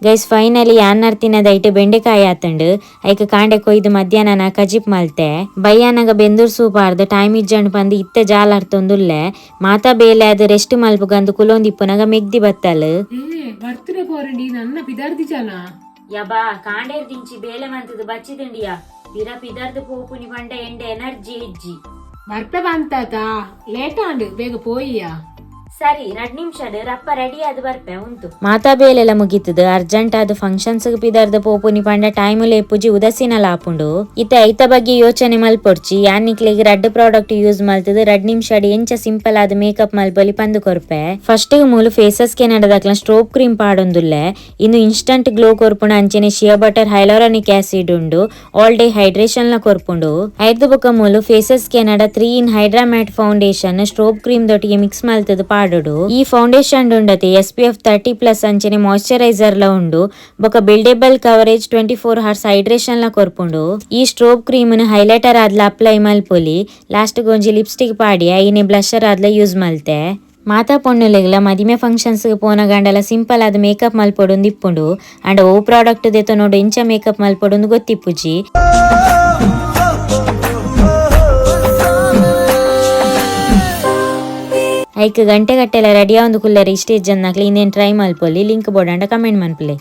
Guys, finally ಯಾನ್ ದೈಟ್ ಬೆಂಡೆಕಾಯಿ ಆತಂಡು. ಐಕ್ ಕಾಂಡೆ ಕೊಯ್ದು ಮಧ್ಯಾಹ್ನ ಕಜಿಪ್ ಮಲ್ತೆ. ಬಯ್ಯಾನಗ ಬೆಂದೂರ್ ಸೂಪ್ ಆರ್ದ್ ಟೈಮ್ ಇಜ್ಜಂಡ್ ಪಂದ್ ಇತ್ತೆ ಜಾಲ ಅರ್ತೊಂದುಲ್ಲೆ. ಮಾತಾ ಬೇಲೆ ಅದು ರೆಸ್ಟ್ ಮಲ್ಪುಗಂದು ಕುಲೊಂದಿಪ್ಪುನಗ ಮೆಗ್ದಿ ಬತ್ತಲ್. ಏ, ಬರ್ತ್ಡೇ ಪೋರಂಡಿ ನನ್ನ ಪಿದಾರ್ದಿ ಜನ. ಯಬಾ, ಕಾಂಡೇರ್ ದಿಂಚಿ ಬೇಲೆ ಮಂತದ ಬಚ್ಚಿದಿಂಡಿಯಾ. ಪಿರ ಪಿದರ್ದು ಪೋಪುನಿ ಪಂಡ ಎಂಡೆ ಎನರ್ಜಿ ಇಜ್ಜಿ. ಬರ್ಪೆ ಬಂತಾತ, ಲೇಟ್ ಆಂಡ್, ಬೇಗ ಪೋಯಿಯಾ. ಸರಿ, 2 ನಿಮಿಷ ರಪ್ಪ ರೆಡಿ ಆದ್ ಬರ್ಪೆ ಉಂತು. ಮಾತಾ ಬೇಲೆಲ ಮುಗಿತದ. ಅರ್ಜೆಂಟ್ ಆದ್ ಫಂಕ್ಷನ್ಸ್ ಪಿದರ್ದ ಪೋಪುನಿ ಪಂಡ ಟೈಮ್ ಲೇಪುಜಿ, ಉದಸಿನ ಲಾಪುಂಡು. ಇತ್ತೆ ಐತ ಬಗ್ಗೆ ಯೋಚನೆ ಮಲ್ಪೊಡ್ಚಿ. ಯಾನ್ ನಿಕ್ಲೆಗ್ ರಡ್ಡ್ ಪ್ರಾಡಕ್ಟ್ ಯೂಸ್ ಮಲ್ತದ 2 ನಿಮಿಷ ಎಂಚ ಸಿಂಪಲ್ ಆದ್ ಮೇಕಪ್ ಮಲ್ಪೊಲಿ ಪಂದ್ ಕೊರ್ಪೆ. ಫಸ್ಟ್ ಮೂಲು ಫೇಸಸ್ ಕೆನಡದಕ್ಲ ಸ್ಟ್ರೋಬ್ ಕ್ರೀಮ್ ಪಾಡೊಂದುಲ್ಲೆ. ಇಂದು ಇನ್ಸ್ಟಂಟ್ ಗ್ಲೋ ಕೊರ್ಪುಂಡು. ಅಂಚನೆ ಶಿಯಾ ಬಟರ್, ಹೈಲೋರಾನಿಕ್ ಆಸಿಡ್ ಉಂಡು. ಆಲ್ ಡೇ ಹೈಡ್ರೇಷನ್ ಲ ಕೊರ್ಪುಂಡು. ಐರ್ದ್ ಬೊಕ ಮೂಲು faces Canada 3 in hydra mat foundation strobe cream ದೊಟ್ಟಿಗೆ ಮಿಕ್ಸ್ ಮಲ್ತದ ಪಾಡೊಡು. ಈ ಫೌಂಡೇಶನ್ ಉಂಡತೆ ಎಸ್ಪಿಎಫ್ 30+, ಅಂಚನೆ ಮಾಯಿಶ್ಚರೈಸರ್ ಲ ಉಂಡು. ಬೊಕ ಬಿಲ್ಡೇಬಲ್ ಕವರೇಜ್, 24 ಹವರ್ಸ್ ಹೈಡ್ರೇಷನ್ ಲ ಕೊರ್ಪುಂಡು. ಈ ಸ್ಟ್ರೋಬ್ ಕ್ರೀಮ್ ನ್ ಹೈಲೈಟರ್ ಆದ್ಲ ಅಪ್ಲೈ ಮಲ್ಪೊಲಿ. ಲಾಸ್ಟ್ ಗೊಂಜಿ ಲಿಪ್ಸ್ಟಿಕ್ ಪಾಡಿ ಐನೆ ಬ್ಲಷರ್ ಆದ್ಲ ಯೂಸ್ ಮಲ್ತೆ. ಮಾತಾ ಪೊಣ್ಣುಲೆಗ್ಲ ಮದಿಮೆ ಫಂಕ್ಷನ್ಸ್ ಪೋನ ಗಂಡಲ ಸಿಂಪಲ್ ಆದ್ ಮೇಕಪ್ ಮಲ್ಪೊಡು ಇಪ್ಪುಂಡು. ಅಂಡ್ ಓ ಪ್ರಾಡಕ್ಟ್ ದೆತ ನೋಡು ಇಂಚ ಮೇಕಪ್ ಮಲ್ಪೊಡು ಗೊತ್ತಿಪ್ಪುಜಿ. ಐಕ್ ಗಂಟೆ ಗಟ್ಟೆಲ ರೆಡಿ ಆವೊಂದು ಕುಲ್ಲರೆ ಇಷ್ಟ ಇಜ್ಜನ್ನಕ್ಲೆ ಇಂದೇನ್ ಟ್ರೈ ಮಲ್ಪೊಲಿ. ಲಿಂಕ್ ಬೋಡಂಡ ಕಮೆಂಟ್ ಮನ್ಪುಲೆ.